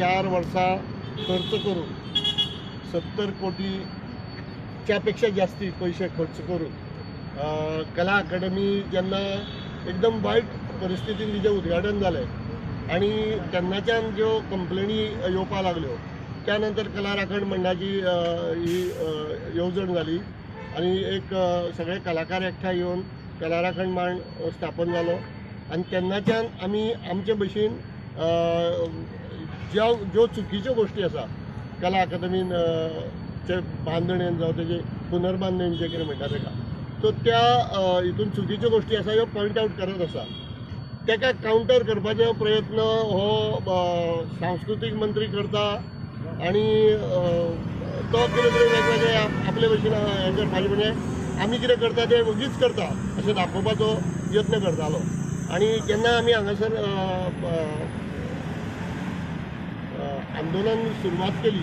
4 वर्सां खर्च करून 70 कोटीच्या पेक्षा जास्ती पयशे खर्च करून कला अकादमी जेन्ना एकदम वायट परिस्थितीन तिचें उद्घाटन जालें आनी तेन्नाच्यान ज्यो कंप्लेनी येवपाक लागल्यो त्या नंतर कला राखण मंडळाची ही येवजण जाली आनी एक सगळे कलाकार एकठांय येवन कला राखण मांड स्थापन जालो आनी तेन्नाच्यान आमी आमचे भशेन ज्यो ज्यो चुकीच्यो गोश्टी आसा कला अकादमीन चे बांदणेन जावं तेजे पुनर्बांदणेन जें कितें म्हणटा तेका सो त्या हितून चुकीच्यो गोश्टी आसा ह्यो पॉयंट आवट करत आसा. तेका कावंटर करपाचो प्रयत्न हो सांस्कृतीक मंत्री करता आनी तो कितें तरी वेगवेगळे आपले भशेन हें करपाचें म्हणजे आमी कितें करता तें वगीच करता अशें दाखोवपाचो यत्न करतालो. आनी जेन्ना आमी हांगासर आंदोलन सुरवात केली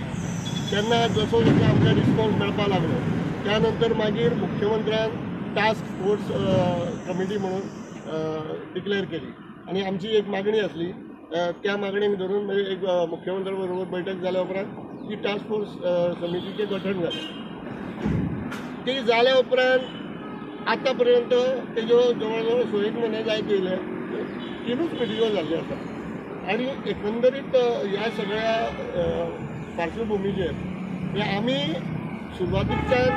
तेन्ना जसो जसो आमकां रिस्पॉन्स मेळपाक लागलो त्या नंतर मागीर मुख्यमंत्र्यान टास्क फोर्स कमिटी म्हणून डिक्लेअर केली आनी आमची एक मागणी आसली त्या मागणीक धरून म्हणजे एक मुख्यमंत्र्या बरोबर बैठक जाल्या उपरांत ती टास्क फोर्स समितीचें गठन जालें. ती जाल्या उपरांत आतां पर्यंत तेज्यो जवळ जवळ 6 म्हयने जायत येयले 3च मिटिंगो जाल्ल्यो आसा आनी एकंदरीत ह्या सगळ्या पार्श्वभुमीचेर म्हणजे आमी सुरवातीच्यान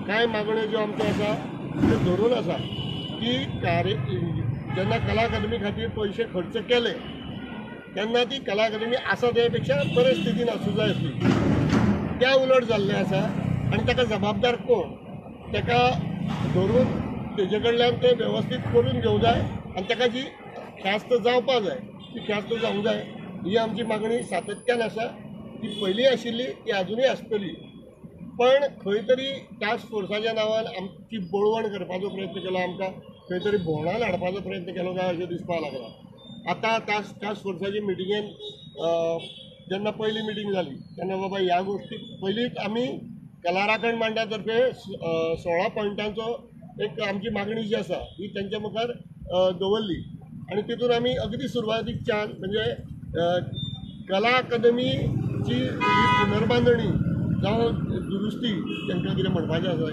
कांय मागण्यो ज्यो आमच्यो आसा त्यो धरून आसा की कार्य जेन्ना कला अकादमी खातीर पयशे खर्च केले तेन्ना ती कला अकादमी आसा ते पेक्षा बरे स्थितीन आसूं जाय आसली, त्या उलट जाल्लें आसा आनी ताका जबाबदार कोण ताका धरून तेजे कडल्यान तें वेवस्थीत करून घेवंक जाय आनी ताका जी ख्यास्त जावपा जाय ती ख्यास्त जावंक जाय. ही आमची मागणी सातत्यान आसा, ती पयलीं आशिल्ली ती आजुनूय आसतली. पण खंय तरी टास्क फोर्साच्या नांवान आमची बळवण करपाचो प्रयत्न केलो, आमकां खंय तरी भोंवडान हाडपाचो प्रयत्न केलो काय अशें दिसपाक लागलां. आतां टास्क फोर्साची मिटिंगेन जेन्ना पयली मिटींग जाली तेन्ना बाबा ह्या गोश्टी पयलींच आमी कला राखण मंडळा तर्फे 16 पॉयंटांचो एक आमची मागणी जी आसा ही तेंच्या मुखार दवरली आनी तितून आमी अगदी सुरवातीकच्यान म्हणजे कला अकादमीची ही पुनर्बांदणी जावं दुरुस्ती तांकां कितें म्हणपाचें आसा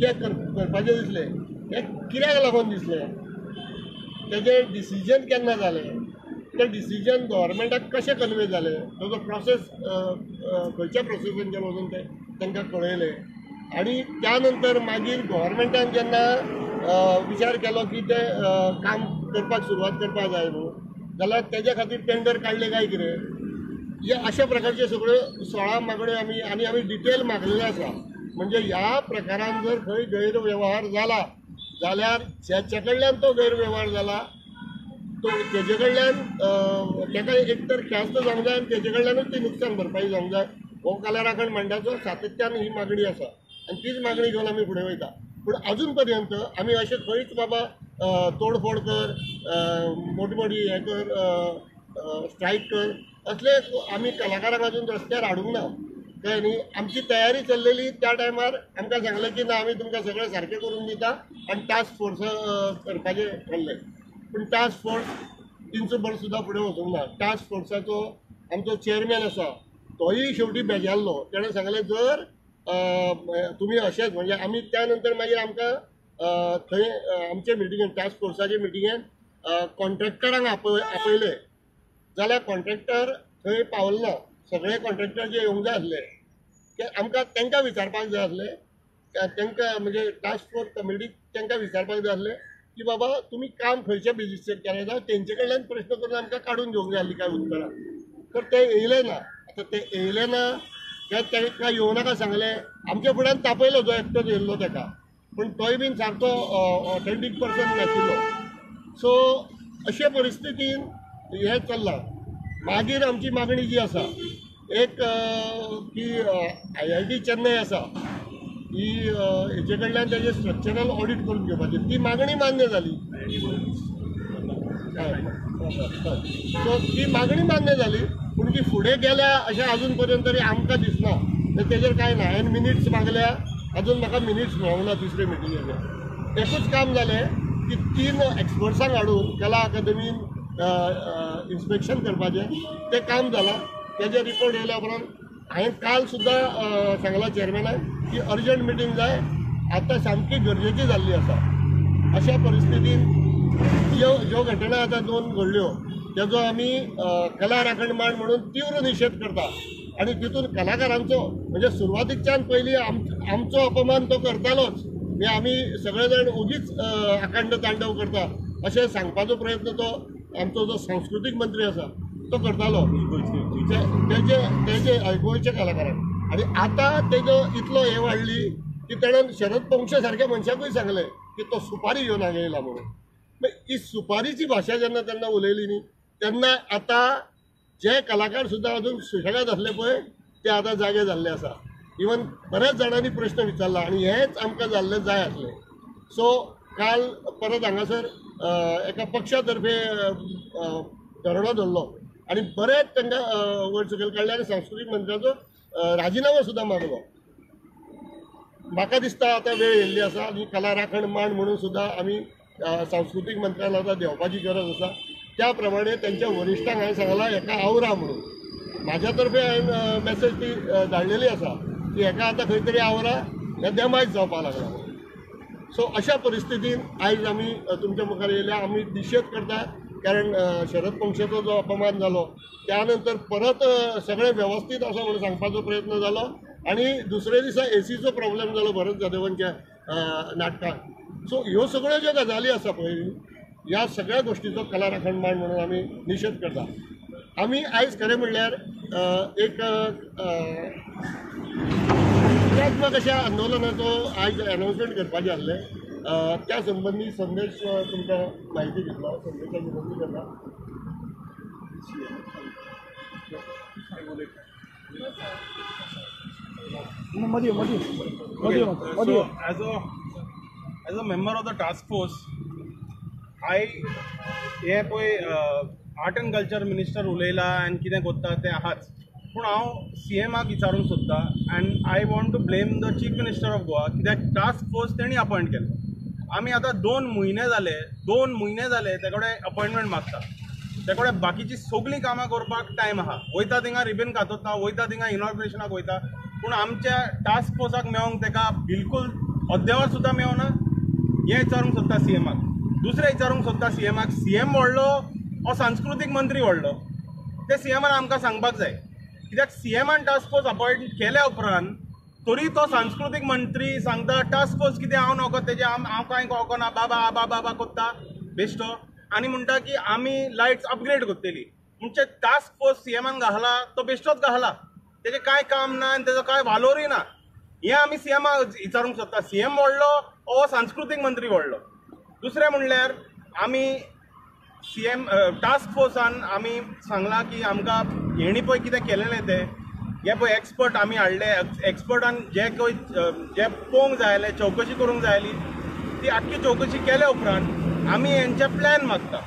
तें करपाचें दिसलें. तें कित्याक लागून दिसलें, तेजें डिसिजन केन्ना जालें, तें डिसिजन गव्हर्मेंटाक कशें कन्वे जालें, ताजो प्रोसेस खंयच्या प्रोसेसांच्यान वचून तें तांकां कळयलें आनी त्या नंतर मागीर गव्हर्मेंटान जेन्ना विचार केलो की तें काम करपाक सुरवात करपाक जाय म्हणून जाल्यार तेज्या खातीर टेंडर काडलें काय कितें, हे अशा प्रकारचे सगळ्यो 16 मागण्यो आमी आनी आमी डिटेल मागलेले आसा. म्हणजे ह्या प्रकारान जर खंय गैरवेव्हार जाला जाल्यार ज्याच्या कडल्यान तो गैरवेव्हार जाला तो तेजे कडल्यान ताका एक तर ख्यास्त जावंक जाय आनी तेजे कडल्यानूच ती नुकसान भरपाई जावंक जाय. हो कला राखण मंडळाचो सातत्यान ही मागणी आसा आनी तीच मागणी घेवन आमी फुडें वयता. पूण अजून पर्यंत आमी अशें खंयच बाबा तोडफोड कर, मोटी मोटी हें कर, स्ट्रायक कर असले आमी कलाकारांक अजून रस्त्यार हाडूंक ना. कळ्ळें न्ही, आमची तयारी चल्लेली त्या टायमार आमकां सांगलें की ना आमी तुमकां सगळें सारकें करून दिता आनी टास्क फोर्स करपाचें ठरलें. पूण टास्क फोर्स इंचभर सुद्दां फुडें वचूंक ना. टास्क फोर्साचो आमचो चेअरमॅन आसा तोय शेवटी बेजारलो. तेणें सांगलें जर तुमी अशेंच म्हणजे आमी त्या नंतर मागीर आमकां थंय आमचे मिटिंगेन टास्क फोर्साचे मिटिंगेन कॉन्ट्रॅक्टरांक आपयले जाल्यार कॉन्ट्रॅक्टर थंय पावल ना. सगळे कॉन्ट्रॅक्टर जे येवंक जाय आसले ते आमकां तांकां विचारपाक जाय आसले, तांकां म्हणजे टास्क फोर्स कमिटीक तांकां विचारपाक जाय आसलें की बाबा तुमी काम खंयच्या बेजीसचेर केलें जावं तेंचे कडल्यान प्रश्न करून आमकां काडून घेवंक जाय आसली कांय उत्तरां, तर ते येयले ना. आतां ते येयले ना ते तांकां येवं नाका सांगलें, आमच्या फुड्यान तापयलो जो एकटोच येयल्लो ताका, पूण तोय बीन सारको ऑथेंटीक पर्सन नाशिल्लो. सो अशे परिस्थितीन हें चल्लां. मागीर आमची मागणी जी आसा एक की IIT Chennai आसा ही हेजे कडल्यान तेजें स्ट्रक्चरल ऑडीट करून घेवपाचें, ती मागणी मान्य जाली. सो ती मागणी मान्य जाली पूण ती फुडें गेल्या अशें अजून पर्यंत तरी आमकां दिसना. तेजेर कांय ना. हांवें मिनिट्स मागल्या, अजून म्हाका मिनिट्स मेळूंक ना तिसरे मिटिंगेचे. एकूच काम जालें की 3 एक्सपर्ट्सांक हाडून कला अकादमीन इन्स्पेक्शन करपाचें तें काम जालां. तेजे रिपोर्ट येयल्या उपरांत हांवें काल सुद्दां सांगलां चेअरमॅनाक की अर्जंट मिटींग जाय, आतां सामकी गरजेची जाल्ली आसा. अशा परिस्थितीन ज्यो ज्यो घटना आतां दोन घडल्यो तेजो आमी कला राखण मांड म्हणून तीव्र निशेध करता आनी तितून कलाकारांचो म्हणजे सुरवातीच्यान पयलीं आमचो अपमान तो करतालोच, म्हणजे आमी सगळे जाण ओगीच अखंड तांडव करता अशें सांगपाचो प्रयत्न तो आमचो जो सांस्कृतीक मंत्री आसा तो करतालो तेजे तेजे गोंयच्या कलाकारांक. आनी आतां तेजो इतलो हें वाडली की तेणें शरद पोंगशे सारक्या मनशाकूय सांगलें की तो सुपारी घेवन हांगा येयला म्हणून. ही सुपारीची भाशा जेन्ना तेन्ना उलयली न्ही तेन्ना आतां जे कलाकार सुद्दां अजून सुशेगाद आसले पळय ते आतां जागे जाल्ले आसा. इवन बऱ्याच जाणांनी प्रश्न विचारला आनी हेंच आमकां जाल्लें जाय आसलें. सो काल परत हांगासर एका पक्षा तर्फे धरणो धरलो आनी बरेंच तांकां वयर सकयल काडले आनी सांस्कृतीक मंत्र्याचो राजिनामो सुद्दां मागलो. म्हाका दिसता आतां वेळ येयल्ली आसा आनी कला राखण मांड म्हणून सुद्दां आमी सांस्कृतीक मंत्र्यान आतां देंवपाची गरज आसा. त्या प्रमाणे तेंच्या वरिश्ठांक हांवें सांगलां हेका आवरा म्हणून. म्हाज्या तर्फे हांवें मॅसेज ती धाडलेली आसा की हेका आतां खंय तरी आवरा, हें देमायज जावपाक लागला. सो अशा परिस्थितीन आयज आमी तुमच्या मुखार येयल्या. आमी निशेध करता कारण शरद पोंगशेचो जो अपमान जालो त्या नंतर परत सगळें वेवस्थीत आसा म्हणून सांगपाचो प्रयत्न जालो आनी दुसरे दिसा एसीचो प्रॉब्लेम जालो भरत जाधवांच्या नाटकाक. सो ह्यो सगळ्यो ज्यो गजाली आसा पळय ह्या सगळ्या गोश्टीचो कला राखण मांड म्हणून आमी निशेध करता. आमी आयज खरें म्हणल्यार एक क्रियात्मक अशा आंदोलनाचो आयज अनावन्समेंट करपाचें आसलें. त्या संबंदी संदेश तुमकां म्हायती दितलो. संदेशाक विनंती करता. So as a member of the task force, I हे पळय आर्ट एंड कल्चर मिनिस्टर उलयला आनी कितें करता तें आहाच, पूण हांव सी एमाक विचारूंक सोदता and I want to blame the chief minister of Goa कित्याक टास्क फोर्स तेणी अपॉयंट केल्लो. आमी आतां 2 म्हयने जाले, 2 म्हयने जाले ते कडेन अपॉयंटमेंट मागता, ते कडेन बाकीची सगळीं कामां करपाक टायम आहा. वयता थिंगा रिबीन कातोता, वयता थिंगा इनॉग्रेशनाक वयता, पूण आमच्या टास्क फोर्साक मेळोंक तेका बिलकूल अद्यावर सुद्दां मेळना. हें विचारूंक सोदता सी एमाक. दुसरें विचारूंक सोदता सी एमाक, सी एम व्हडलो हो सांस्कृतीक मंत्री व्हडलो तें सी एमान आमकां सांगपाक जाय. कित्याक सी एमान टास्क फोर्स अपॉयंट केल्या उपरांत तरी तो सांस्कृतीक मंत्री सांगता टास्क फोर्स कितें हांव नको तेजें हांव कांय कळना बाबा आबा बाबा कोत्ता बेश्टो आनी म्हणटा की आमी लायट्स अपग्रेड करतली. म्हणजे टास्क फोर्स सी एमान घाला तो बेश्टोच घाला, तेजें कांय काम ना आनी तेजो कांय वालोरूय ना. हें आमी सी एमाक विचारूंक सोदता. सी एम व्हडलो हो सांस्कृतीक मंत्री व्हडलो. दुसरें म्हणल्यार आमी सी एम टास्क फोर्सान आमी सांगलां की आमकां हेणी पळय कितें केलेलें तें हे पळय एक्सपर्ट आमी हाडले, एक्सपर्टान जे पळय जे पळोवंक जाय जाल्यार चवकशी करूंक जाय जाली ती आख्खी चवकशी केल्या उपरांत आमी हेंचे प्लॅन मागता.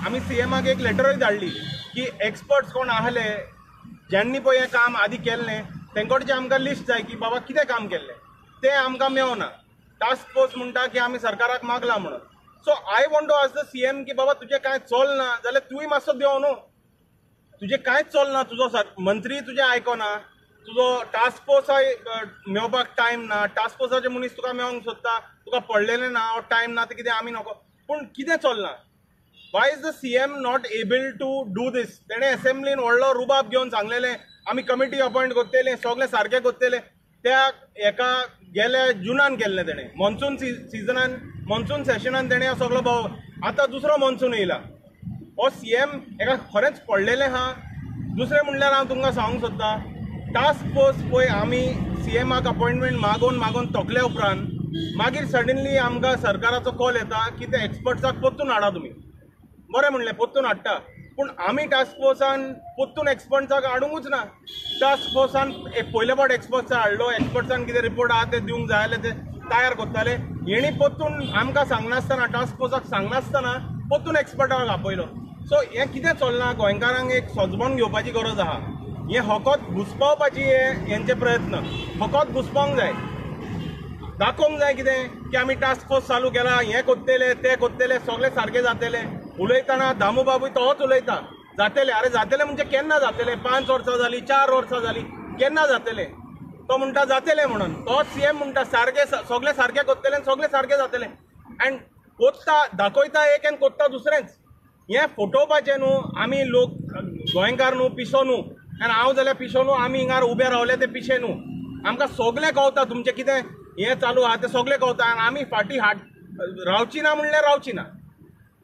आमी सी एमाक एक लेटरूय धाडली की एक्सपर्ट्स कोण आहले ज्यांनी पळय हें काम आदी केल्लें तेंकडचें आमकां लिस्ट जाय की बाबा कितें काम केल्लें तें आमकां मेळना. टास्क फोर्स म्हणटा की आमी सरकाराक मागलां म्हणून. So I want to ask the C M की बाबा तुजें कांय चलना जाल्यार तूंय मातसो देंव न्हू, तुजें कांयच चलना, तुजो मंत्री तुजें आयकना, तुजो टास्क फोर्साय मेळपाक टायम ना, टास्क फोर्साचे मनीस तुका मेळोंक सोदता, तुका पडलेलें ना वो टायम ना तें कितें आमी नको, पूण कितें चलना? Why is the C M not able to do this? तेणें एसेंब्लीन व्हडलो रुबाब घेवन सांगलेलें आमी कमिटी अपॉयंट करतले, सगळें सारकें करतले. त्या हेका गेल्या जुनान केल्लें तेणें, मॉन्सून सिजनान, मॉन्सून सेशनान तेणें सगळो भाव. आतां दुसरो मॉन्सून येयला, हो सी एम हेका खरेंच पडलेलें आहा. दुसरें म्हणल्यार हांव तुमकां सांगूंक सोदता, टास्क फोर्स पळय आमी सी एमाक अपॉयंटमेंट मागोवन मागोवन तोकल्या उपरांत मागीर सडनली आमकां सरकाराचो कॉल येता की ते एक्सपर्ट्साक परतून हाडा तुमी. बरें म्हणलें परतून हाडटा, पूण आमी टास्क फोर्सान परतून एक्सपर्ट्साक हाडुंकूच ना. टास्क फोर्सान पयले फावट एक्सपर्ट्साक हाडलो, एक्सपर्ट्सान कितें रिपोर्ट आहा ते दिवंक जाय जाल्यार ते तयार करताले. हेणी परतून आमकां सांगनासतना, टास्क फोर्साक सांगनासतना परतून एक्सपर्टाक आपयलो. सो हें कितें चलना, गोंयकारांक एक सजबण घेवपाची गरज आहा. हें फकत घुसपावपाची हे हेंचे प्रयत्न, फकत घुसपावंक जाय. दाखोवंक जाय कितें की आमी टास्क फोर्स चालू केला, हें कोत्तेले तें कोत्तेले, सगळें सारकें जातलें. उलयतना दामू बाबूय तोच उलयता जातले. अरे जातले म्हणजे केन्ना जातले? 5 वर्सां जाली, 4 वर्सां जाली, केन्ना जातले? तो म्हणटा जातले म्हणून. तोच सीएम म्हणटा सारकें सगळें सारकें कोत्तले आनी सगळें सारकें जातलें. एंड कोत्ता दाखयता एक आनी कोत्ता दुसरेंच. हें फटोवपाचें न्हू. आमी लोक गोंयकार न्हू, पिसो न्हू. आनी हांव जाल्यार पिसो न्हू, आमी हिंगार उबे रावले ते पिशे न्हू. आमकां सगळें कळटा तुमचें कितें हें चालू आहा तें सगळें कळटा. आनी आमी फाटीं हाड रावची ना म्हणल्यार रावची ना.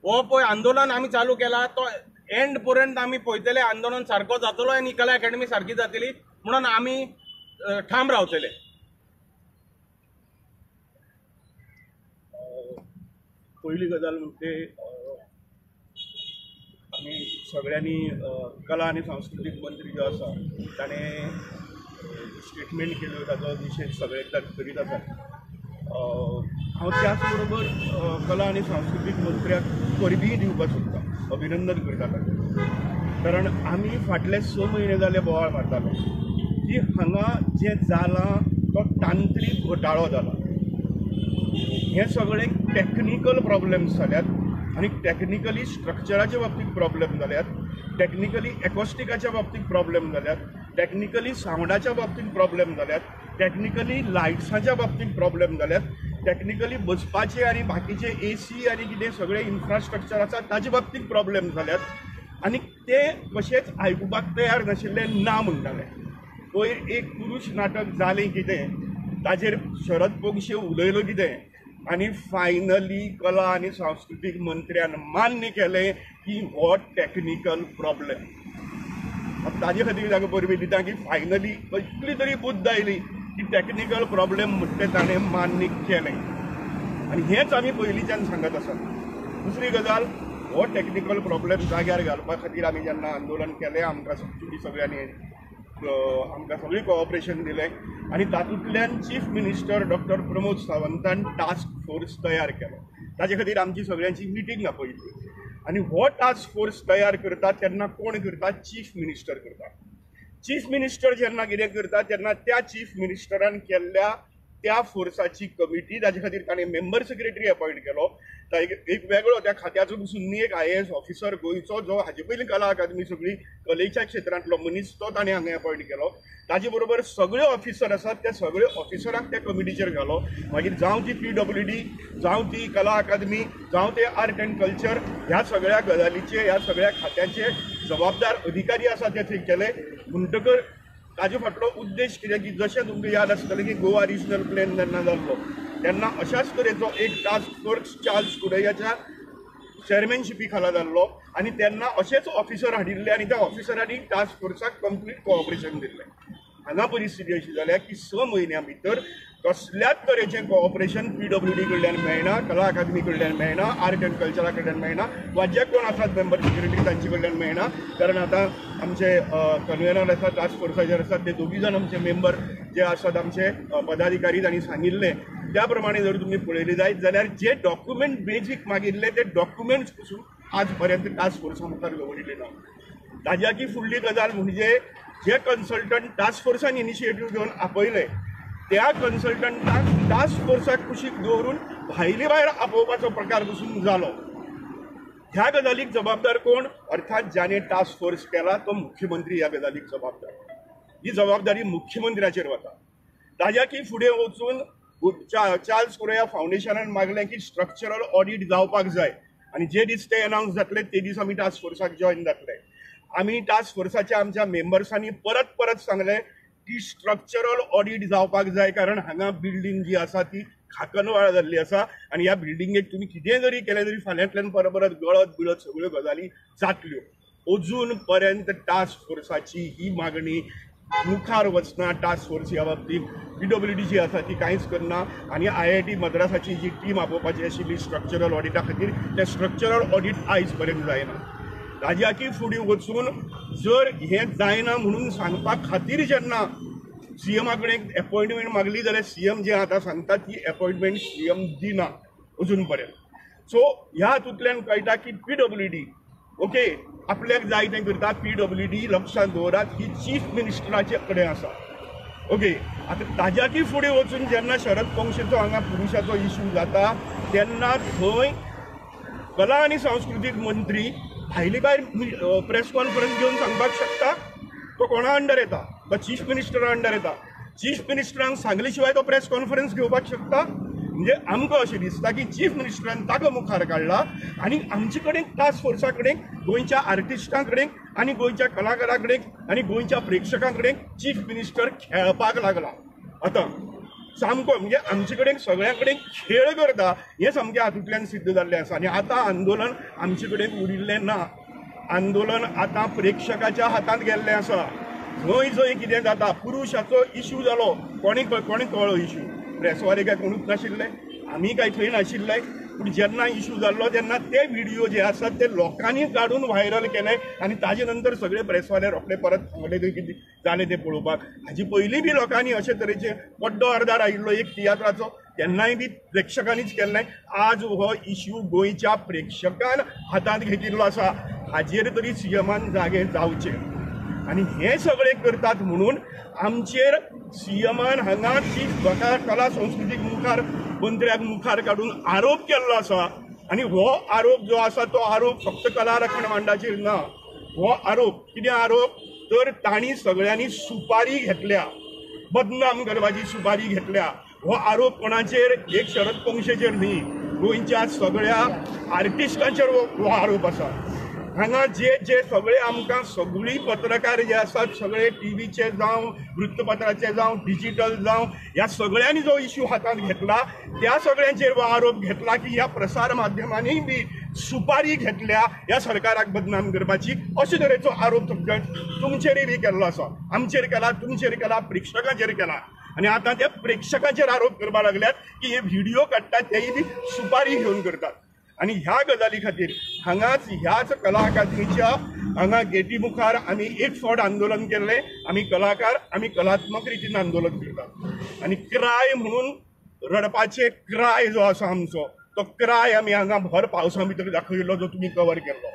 हो पळय आंदोलन आमी चालू केला तो एंड पर्यंत आमी पळयतले. आंदोलन सारको जातलो आनी कला अकादमी सारकी जातली म्हणून आमी ठाम रावतले. पयली गजाल म्हणजे आमी सगळ्यांनी कला आनी सांस्कृतीक मंत्री जो आसा ताणें स्टेटमेंट केल्यो ताचो निशेध सगळे एकदां करीत आसात. हांव त्याच बरोबर कला आनी सांस्कृतीक मंत्र्याक परबीय दिवपाक सोदता, अभिनंदन करता ताचें. कारण आमी फाटले 6 म्हयने जाले बोवाळ मारतालो की हांगा जें जालां तो तांत्रीक घोटाळो जाला. हे सगळे टॅक्निकल प्रॉब्लम्स जाल्यात आनी टॅक्निकली स्ट्रक्चराच्या बाबतींत प्रॉब्लम जाल्यात, टॅक्निकली एकॉस्टिकाच्या बाबतींत प्रॉब्लम जाल्यात, टॅक्निकली सावंडाच्या बाबतींत प्रॉब्लम जाल्यात, टॅक्निकली लायट्साच्या बाबतींत प्रॉब्लम जाल्यात, टॅक्निकली बसपाचे आनी बाकीचे ए सी आनी कितें सगळें इन्फ्रास्ट्रक्चर आसा ताजे बाबतींत प्रॉब्लम जाल्यात. आनी ते कशेंच आयकुपाक तयार नाशिल्ले, ना म्हणटाले. पयर एक पुरूश नाटक जालें कितें ताजेर शरद पोंगशे उलयलो कितें आनी फायनली कला आनी सांस्कृतीक मंत्र्यान मान्य केलें की हो टॅक्निकल प्रॉब्लम. ताजे खातीर ताका परबी दिता की फायनली इतली तरी बुद्द आयली की टॅक्निकल प्रॉब्लम म्हणटा ताणें मान्य केलें. आनी हेंच आमी पयलींच्यान सांगत आसात. दुसरी गजाल, हो टॅक्निकल प्रॉब्लम जाग्यार घालपा खातीर आमी जेन्ना आंदोलन केलें आमकां तुमी सगळ्यांनी आमकां सगळीं कोऑपरेशन दिलें आनी तातूंतल्यान चीफ मिनिस्टर डॉक्टर प्रमोद सावंतान टास्क फोर्स तयार केलो. ताजे खातीर आमची सगळ्यांची मिटींग आपयली. आनी हो टास्क फोर्स तयार करता तेन्ना कोण करता? चीफ मिनिस्टर करता. चीफ मिनिस्टर जेन्ना कितें करता तेन्ना त्या चीफ मिनिस्टरान केल्ल्या त्या फोर्साची कमिटी, ताजे खातीर ताणें मेंबर सेक्रेटरी अपॉयंट केलो. एक वेगळो त्या खात्याचो पसून न्ही, एक IAS officer गोंयचो जो हाजे पयलीं कला अकादमी सगळी कलेच्या क्षेत्रांतलो मनीस, तो ताणें हांगा अपॉयंट केलो. ताजे बरोबर सगळे ऑफिसर आसात त्या सगळे ऑफिसरांक त्या कमिटीचेर घालो. मागीर जावं ती PWD, जावं ती कला अकादमी, जावं ते आर्ट अँड कल्चर, ह्या सगळ्या गजालीचे ह्या सगळ्या खात्याचे जबाबदार अधिकारी आसा ते थंय केले. म्हणटकर ताजे फाटलो उद्देश कितें की जशें तुमकां याद आसतलें की गोवा रिजनल प्लॅन जेन्ना जाल्लो तेन्ना अशाच तरेचो एक टास्क फोर्स चार्ल्स कुडयाच्या चेअरमॅनशिपी खाला जाल्लो आनी तेन्ना अशेच ऑफिसर हाडिल्ले आनी त्या ऑफिसरांनी टास्क फोर्साक कंप्लीट कोऑपरेशन दिल्लें. हांगा परिस्थिती अशी जाल्या की 6 म्हयन्यां भितर कसल्याच तरेचें कोऑपरेशन PWD कडल्यान मेळना, कला अकादमी कडल्यान मेळना, आर्ट अँड कल्चरा कडल्यान मेळना, वा जे कोण आसात मेंबर सेक्रेटरी तांचे कडल्यान मेळना. कारण आतां आमचे कन्वेनर आसा टास्क फोर्साचेर आसात ते दोगी जाण आमचे मेंबर जे आसात आमचे पदाधिकारी तांणी सांगिल्लें त्या प्रमाणे जर तुमी पळयले जायत जाल्यार जे डॉक्युमेंट बेजीक मागिल्ले ते डॉक्युमेंट्स पसून आज पर्यंत टास्क फोर्सा मुखार दवरिल्ले ना. ताज्याकी फुडली गजाल म्हणजे जे कन्सल्टंट टास्क फोर्सान इनिशिएटीव घेवन आपयले त्या कन्सल्टंटाक टास्क फोर्साक कुशीक दवरून भायले भायर आपोवपाचो प्रकार पसून जालो. ह्या गजालीक जबाबदार कोण? अर्थात ज्याने टास्क फोर्स केला तो मुख्यमंत्री ह्या गजालीक जबाबदार. ही जबाबदारी मुख्यमंत्र्याचेर वता. ताज्याकी फुडें वचून चार्ल्स कोरेया फावंडेशनान मागलें की स्ट्रक्चरल ऑडीट जावपाक जाय आनी जे दीस ते अनावन्स जातले ते दीस आमी टास्क फोर्साक जॉयन जातले. आमी टास्क फोर्साच्या आमच्या मेंबर्सांनी परत परत सांगलें की स्ट्रक्चरल ऑडीट जावपाक जाय, कारण हांगा बिल्डींग जी आसा ती खाकनवाळ जाल्ली आसा आनी ह्या बिल्डिंगेक तुमी कितें जरी केलें तरी फाल्यांतल्यान परत परत गळत बिळत सगळ्यो गजाली जातल्यो. अजून पर्यंत टास्क फोर्साची ही मागणी मुखार वचना. टास्क फोर्स ह्या बाबतींत PWD जी आसा ती कांयच करना आनी IIT मद्रासाची जी टीम आपोवपाची आशिल्ली स्ट्रक्चरल ऑडिटा खातीर तें स्ट्रक्चरल ऑडीट आयज पर्यंत जायना. ताज्याकी फुडें वचून जर हें जायना म्हणून सांगपा खातीर जेन्ना सीएमा कडेन एपॉयंटमेंट मागली जाल्यार सीएम जे आतां सांगता ती एपॉयंटमेंट सीएम दिना अजून पर्यंत. सो ह्या हातूंतल्यान कळटा की PWD okay आपल्याक जाय तें करता. PWD लक्षांत दवरात ही चीफ मिनिस्टराचे कडेन आसा. ओके, आतां ताज्याकी फुडें वचून जेन्ना शरद पोंगशेचो हांगा पुरुशाचो इशू जाता तेन्ना थंय कला आनी सांस्कृतीक मंत्री भायली भायर प्रेस कॉन्फरन्स घेवन सांगपाक शकता. तो कोणा अंडर येता? तो चीफ मिनिस्टरा अंडर येता. चीफ मिनिस्टरांक सांगले शिवाय तो प्रेस कॉन्फरन्स घेवपाक शकता? म्हणजे आमकां अशें दिसता की चीफ मिनिस्टरान ताका मुखार काडला आनी आमचे कडेन टास्क फोर्सा कडेन, गोंयच्या आर्टिस्टां कडेन आनी गोंयच्या कलाकारां कडेन आनी गोंयच्या प्रेक्षकां कडेन चीफ मिनिस्टर खेळपाक लागला. आतां सामको म्हणजे आमचे कडेन सगळ्यां कडेन खेळ करता हें सामकें हातूंतल्यान सिद्ध जाल्लें आसा. आनी आतां आंदोलन आमचे कडेन उरिल्लें ना. आंदोलन आतां प्रेक्षकाच्या हातांत गेल्लें आसा. जंय जंय कितें जाता, पुरुशाचो इशू जालो, कोणी कोणी कळ्ळो इशू, प्रेसवाले काय कोणूच नाशिल्ले, आमी काय थंय नाशिल्ले, पूण जेन्ना इशू जाल्लो तेन्ना ते व्हिडिओ जे आसात ते लोकांनी काडून व्हायरल केले आनी ताजे नंतर सगळे प्रेसवाले रोखडे परत सांगले थंय कितें जालें तें पळोवपाक. हाजे पयलीं बी लोकांनी अशे तरेचे पड्डो अर्दार आयिल्लो एक तियात्राचो, तेन्नाय बी प्रेक्षकांनीच केल्लें. आज हो इशू गोंयच्या प्रेक्षकान हातांत घेतिल्लो आसा. हाजेर तरी सीएमान जागे जावचें. आनी हें सगळें करतात म्हणून आमचेर सीएमान हांगा चीफ कला संस्कृतीक मुखार मंत्र्याक मुखार काडून आरोप केल्लो आसा. आनी हो आरोप जो आसा तो आरोप फक्त कला राखण मांडाचेर ना. हो आरोप कितें आरोप तर तांणी सगळ्यांनी सुपारी घेतल्या, बदनाम करपाची सुपारी घेतल्या. हो आरोप कोणाचेर? एक शरद पोंगशेचेर न्ही, गोंयच्या सगळ्या आर्टिस्टांचेर हो आरोप आसा. हांगा जे जे सगळे आमकां सगळीं पत्रकार जे आसात, सगळे टीव्हीचे जावं, वृत्तपत्राचे जावं, डिजिटल जावं, ह्या सगळ्यांनी जो इशू हातांत घेतला त्या सगळ्यांचेर हो आरोप घेतला की ह्या प्रसार माध्यमांनी बी सुपारी घेतल्या ह्या सरकाराक बदनाम करपाची, अशे तरेचो आरोप तुमचेरूय बी केल्लो आसा. आमचेर केला, तुमचेर केला, प्रेक्षकांचेर केला. आनी आतां ते प्रेक्षकांचेर आरोप करपाक लागल्यात की हे व्हिडिओ काडटात तेय बी सुपारी घेवन करतात. आनी ह्या गजाली खातीर हांगाच ह्याच कला अकादमीच्या हांगा गेटी मुखार आमी एक फावट आंदोलन केल्लें. आमी कलाकार, आमी कलात्मक रितीन आंदोलन करतात. आनी क्राय म्हणून रडपाचे क्राय जो आसा आमचो, तो क्राय आमी हांगा भर पावसा भितर दाखयलो, जो तुमी कवर केल्लो.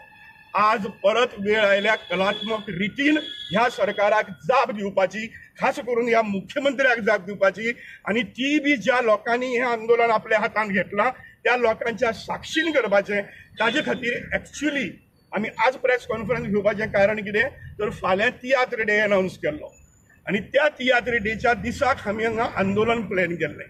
आज परत वेळ आयल्या कलात्मक रितीन ह्या सरकाराक जाप दिवपाची, खास करून ह्या मुख्यमंत्र्याक जाप दिवपाची. आनी ती बी ज्या लोकांनी हें आंदोलन आपल्या हातांत घेतलां त्या लोकांच्या साक्षीन करपाचें. ताजे खातीर एक्च्युअली आमी आज प्रेस कॉन्फरन्स घेवपाचें कारण कितें तर फाल्यां तियात्र डे अनावन्स केल्लो आनी त्या तियात्र डेच्या दिसाक आमी हांगा आंदोलन प्लॅन केल्लें.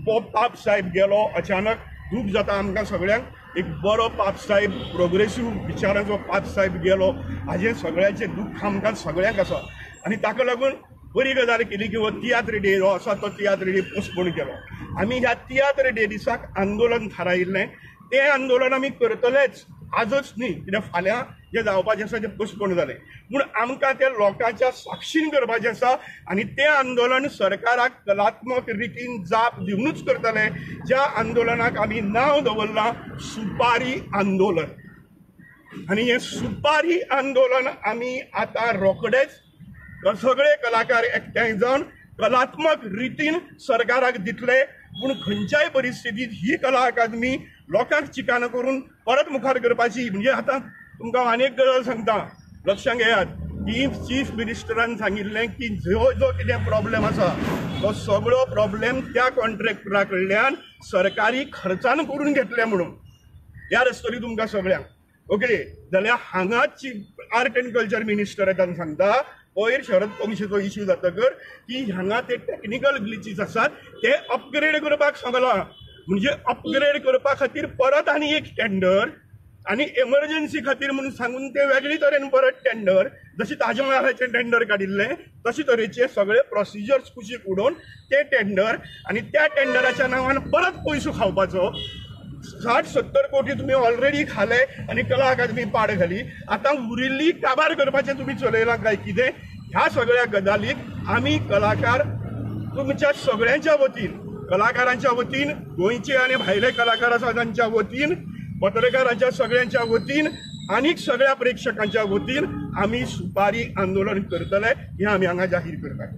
पाप साहेब गेलो अचानक, दूख जाता आमकां सगळ्यांक. एक बरो पाप साहेब, प्रोग्रेसीव विचारांचो पाप साहेब गेलो, हाजें सगळ्यांचें दुख्ख आमकां सगळ्यांक आसा. आनी ताका लागून बरी गजाल केली की हो तियात्र डे जो आसा तो तियात्र डे पोस्टपोन केलो. आमी ह्या तियात्र डे दिसाक आंदोलन थारायिल्लें. तें आंदोलन आमी करतलेच, आजच न्ही, कित्याक फाल्यां जें जावपाचें आसा तें पोस्टपोन जालें. पूण आमकां तें लोकांच्या साक्षीन करपाचें आसा आनी तें आंदोलन सरकाराक कलात्मक रितीन जाप दिवनूच करतले. ज्या आंदोलनाक आमी नांव दवरलां सुपारी आंदोलन. आनी हें सुपारी आंदोलन आमी आतां रोखडेच सगळे कलाकार एकठांय जावन कलात्मक रितीन सरकाराक दितले. पूण खंयच्याय परिस्थितींत ही कला अकादमी लोकांक चिकान करून परत मुखार करपाची. म्हणजे आतां तुमकां आनी एक गजाल सांगता, लक्षांत घेयात की चीफ मिनिस्टरान सांगिल्लें की जो जो कितें प्रॉब्लेम आसा तो सगळो प्रॉब्लेम त्या कॉन्ट्रॅक्टरा कडल्यान सरकारी खर्चान करून घेतले म्हणून. याद आसतली तुमकां सगळ्यांक. ओके, जाल्यार हांगा आर्ट एंड कल्चर मिनिस्टर येता सांगता पयर शरद पोंगशेचो इश्यू जातकर की हांगा ते टॅक्निकल ग्लिचीस आसात ते अपग्रेड करपाक सांगलां. म्हणजे अपग्रेड करपा खातीर परत आनी एक टेंडर आनी एमर्जन्सी खातीर म्हणून सांगून ते वेगळे तरेन परत टेंडर, जशें ताज्या महालाचें टेंडर काडिल्लें तशे तरेचे सगळे प्रोसिजर्स कुशीक उडोवन ते टेंडर आनी त्या टेंडराच्या नांवान परत पयसो खावपाचो. 60-70 कोटी तुमी ऑलरेडी खाले आनी कला अकादमी पाड घाली. आतां उरिल्ली काबार करपाचें तुमी चलयलां काय कितें? ह्या सगळ्या गजालीक आमी कलाकार तुमच्या सगळ्यांच्या वतीन, कलाकारांच्या वतीन, गोंयचे आनी भायले कलाकार आसा तांच्या वतीन, पत्रकारांच्या सगळ्यांच्या वतीन आनी सगळ्या प्रेक्षकांच्या वतीन आमी सुपारी आंदोलन करतले हें आमी हांगा जाहीर करतात.